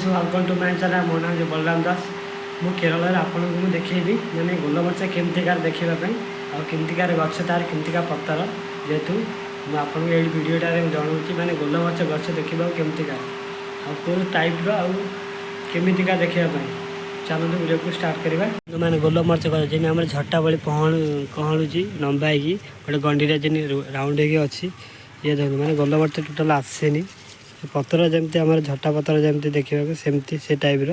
Welcome to my channel. ମୋ ନାଁ ହେଉଛି ବଳରାମ ଦାସ। ମୁଁ କେରଳରେ ଆପଣଙ୍କୁ ମୁଁ ଦେଖେଇବି, ମାନେ ଗୋଲମରିଚ କେମିତିକାର ଦେଖିବା ପାଇଁ ଆଉ କେମିତିକାର ଗଛ, ତାର କେମିତିକା ପତର। ଯେହେତୁ ମୁଁ ଆପଣଙ୍କୁ ଏଇ ଭିଡ଼ିଓଟାରେ ଜଣାଉଛି, ମାନେ ଗୋଲମରିଚ ଗଛ ଦେଖିବାକୁ କେମିତିକା ଆଉ କେଉଁ ଟାଇପ୍ର ଆଉ କେମିତିକା ଦେଖିବା ପାଇଁ। ଚାଲନ୍ତୁ, ଭିଡ଼ିଓକୁ ଷ୍ଟାର୍ଟ କରିବା। ମାନେ ଗୋଲମରିଚ ଗଛ ଯେମିତି ଆମର ଝଟା ଭଳି କହଳୁଛି, ଲମ୍ବା ହେଇକି ଗୋଟେ ଗଣ୍ଡିରେ ଯେମିତି ରାଉଣ୍ଡ ହେଇକି ଅଛି। ଇଏ ଦେଖନ୍ତୁ, ମାନେ ଗୋଲମରିଚ ଟୋଟାଲ୍ ଆସେନି। ପତ୍ର ଯେମିତି ଆମର ଝଟା ପତ୍ର ଯେମିତି ଦେଖିବାକୁ, ସେମିତି ସେ ଟାଇପ୍ର।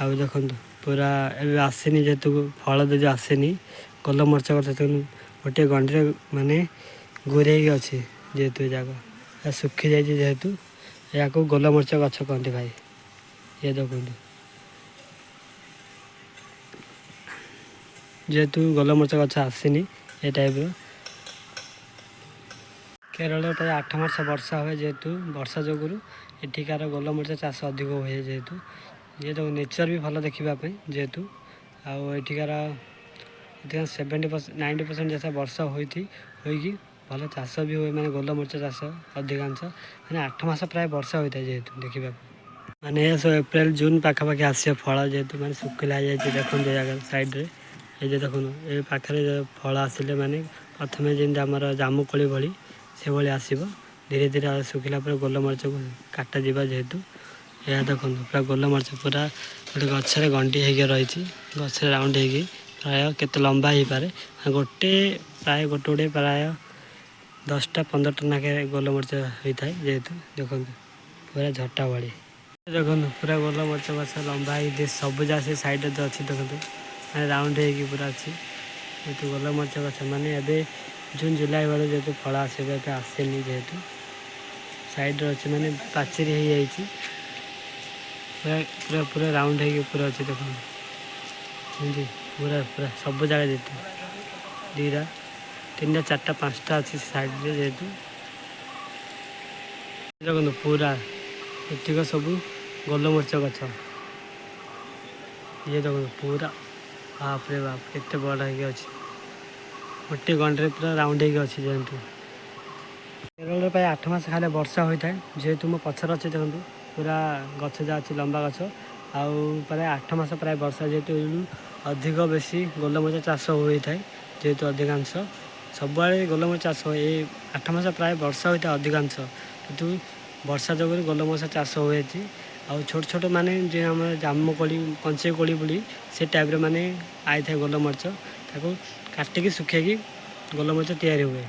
ଆଉ ଦେଖନ୍ତୁ, ପୁରା ଏବେ ଆସିନି, ଯେହେତୁ ଫଳ ଯଦି ଆସିନି। ଗୋଲମରିଚ ଗଛ ଦେଖନ୍ତୁ, ଗୋଟିଏ ଗଣ୍ଡିରେ ମାନେ ଗୁରେଇକି ଅଛି। ଯେହେତୁ ଏ ଯାକ ଶୁଖି ଯାଇଛି, ଯେହେତୁ ଏହାକୁ ଗୋଲମରିଚ ଗଛ କହନ୍ତି ଭାଇ। ଇଏ ଦେଖନ୍ତୁ, ଯେହେତୁ ଗୋଲମରିଚ ଗଛ ଆସିନି ଏ ଟାଇପ୍ର। କେରଳରେ ପ୍ରାୟ 8 ମାସ ବର୍ଷା ହୁଏ। ଯେହେତୁ ବର୍ଷା ଯୋଗୁରୁ ଏଠିକାର ଗୋଲମରିଚ ଚାଷ ଅଧିକ ହୁଏ। ଯେହେତୁ ଯେହେତୁ ନେଚର୍ ବି ଭଲ ଦେଖିବା ପାଇଁ। ଯେହେତୁ ଆଉ ଏଠିକାର ଅଧିକାଂଶ 70%, 90% ଯାହା ବର୍ଷା ହୋଇକି ଭଲ ଚାଷ ବି ହୁଏ। ମାନେ ଗୋଲମରିଚ ଚାଷ ଅଧିକାଂଶ ମାନେ 8 ମାସ ପ୍ରାୟ ବର୍ଷା ହୋଇଥାଏ। ଯେହେତୁ ଦେଖିବାକୁ ମାନେ ଏ ସବୁ ଏପ୍ରିଲ ଜୁନ୍ ପାଖାପାଖି ଆସିବ ଫଳ। ଯେହେତୁ ମାନେ ଶୁଖିଲା ହେଇଯାଇଛି, ଦେଖନ୍ତୁ ଏ ଜାଗା ସାଇଡ଼୍ରେ। ଏ ଯେ ଦେଖନ୍ତୁ, ଏ ପାଖରେ ଫଳ ଆସିଲେ ମାନେ ପ୍ରଥମେ ଯେମିତି ଆମର ଜାମୁକୋଳି ଭଳି ସେଭଳି ଆସିବ। ଧୀରେ ଧୀରେ ଶୁଖିଲା ପରେ ଗୋଲମରିଚକୁ କାଟାଯିବ। ଯେହେତୁ ଏହା ଦେଖନ୍ତୁ, ପୁରା ଗୋଲମରିଚ ପୁରା ଗୋଟେ ଗଛରେ ଗଣ୍ଡି ହେଇକି ରହିଛି। ଗଛରେ ରାଉଣ୍ଡ ହେଇକି ପ୍ରାୟ କେତେ ଲମ୍ବା ହେଇପାରେ ଗୋଟେ, ପ୍ରାୟ ଗୋଟେ ଗୋଟେ ପ୍ରାୟ 10ଟା 15ଟା ନାଖେ ଗୋଲମରିଚ ହେଇଥାଏ। ଯେହେତୁ ଦେଖନ୍ତୁ, ପୁରା ଝଟା ଭଳି। ଦେଖନ୍ତୁ, ପୁରା ଗୋଲମରିଚ ଗଛ ଲମ୍ବା ହେଇକି ସବୁ ଯାହା ସେ ସାଇଡ଼ରେ ତ ଅଛି। ଦେଖନ୍ତୁ, ମାନେ ରାଉଣ୍ଡ ହେଇକି ପୁରା ଅଛି। ଯେହେତୁ ଗୋଲମରିଚ ଗଛ ମାନେ ଏବେ ଜୁନ୍ ଜୁଲାଇ ବେଳକୁ ଯେହେତୁ ଫଳ ଆସିବ, ଏବେ ଆସିନି। ଯେହେତୁ ସାଇଡ଼ରେ ଅଛି, ମାନେ ପାଚେରୀ ହେଇଯାଇଛି, ପୁରା ପୁରା ପୁରା ରାଉଣ୍ଡ ହେଇକି ପୁରା ଅଛି। ଦେଖନ୍ତୁ, ଏମିତି ପୁରା ପୁରା ସବୁ ଜାଗା। ଯେହେତୁ ଦୁଇଟା, ତିନିଟା, ଚାରିଟା, ପାଞ୍ଚଟା ଅଛି ସାଇଡ଼ରେ। ଯେହେତୁ ଦେଖନ୍ତୁ, ପୁରା ଏତିକ ସବୁ ଗୋଲମରିଚ ଗଛ। ଇଏ ଦେଖନ୍ତୁ, ପୁରା ବାପରେ ବାପ, କେତେ ବଡ଼ ହେଇକି ଅଛି। ଗୋଟିଏ ଗଣ୍ଡିରେ ପୁରା ରାଉଣ୍ଡ ହେଇକି ଅଛି। ଯେହେତୁ କେରଳରେ ପ୍ରାୟ 8 ମାସ ଖାଲି ବର୍ଷା ହୋଇଥାଏ। ଯେହେତୁ ମୋ ପଛରେ ଅଛି, ଦେଖନ୍ତୁ, ପୁରା ଗଛ ଯାହା ଅଛି ଲମ୍ବା ଗଛ। ଆଉ ପ୍ରାୟ 8 ମାସ ପ୍ରାୟ ବର୍ଷା, ଯେହେତୁ ଅଧିକ ବେଶୀ ଗୋଲମରିଚ ଚାଷ ହୋଇଥାଏ। ଯେହେତୁ ଅଧିକାଂଶ ସବୁଆଡ଼େ ଗୋଲମରିଚ ଚାଷ ହୁଏ। ଏଇ 8 ମାସ ପ୍ରାୟ ବର୍ଷା ହୋଇଥାଏ ଅଧିକାଂଶ, କିନ୍ତୁ ବର୍ଷା ଯୋଗୁଁ ଗୋଲମରିଚ ଚାଷ ହୁଏ ଏଠି। ଆଉ ଛୋଟ ଛୋଟ ମାନେ ଯେ ଆମର ଜାମୁକୋଳି, କଞ୍ଚେଇ କୋଳି ବୋଲି ସେ ଟାଇପ୍ର ମାନେ ଆଇଥାଏ ଗୋଲମରିଚ। ତାକୁ କାଟିକି ଶୁଖେଇକି ଗୋଲମରିଚ ତିଆରି ହୁଏ।